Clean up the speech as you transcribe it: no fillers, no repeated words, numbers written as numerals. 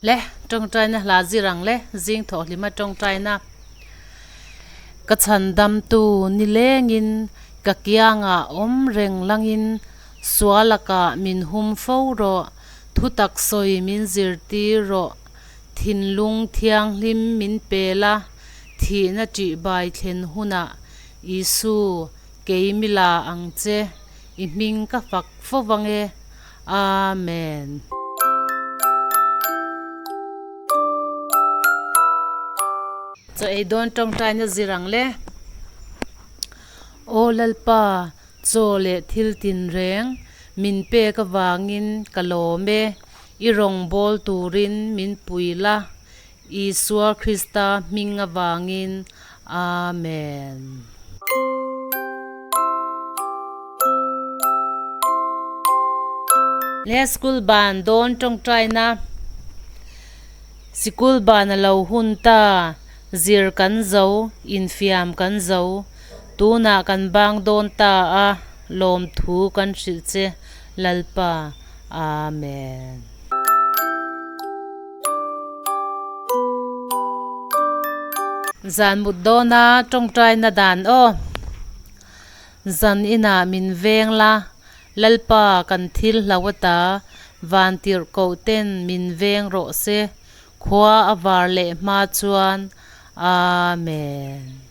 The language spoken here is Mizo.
Le tawngtaina hla zir ang le zing thawh hlima tawngtaina ka chhandamtu nilengin ka kiangah awm reng langin sualakah min hum fo rawh thutak sawi min zirtir rawh thinlung thianghlim min pe la thihna ṭihbai thlen hunah Isu kei mila ang che i hming ka fak fo vang e. Amen. Chaw ei dawn tawngtaina zir ang le. Aw Lalpa, chaw leh thil tinreng min pek avangin ka lawm e. I rawngbâwl turin min pui la, Isua Krista hming avangin. Amen. Le school ban dawn tawngtaina Sikul ban a lo hun ta, zir kan zo, infiam kan zo, tunah kan bang dawn ta a, lawmthu kan hrilh che Lalpa. Amen. Zan mut dawna tawngtaina dan aw. Zan inah min veng la, Lalpa kan thil hlo ata van tirh koh ten min veng rawh se, khua a var leh hma chuan. Amen.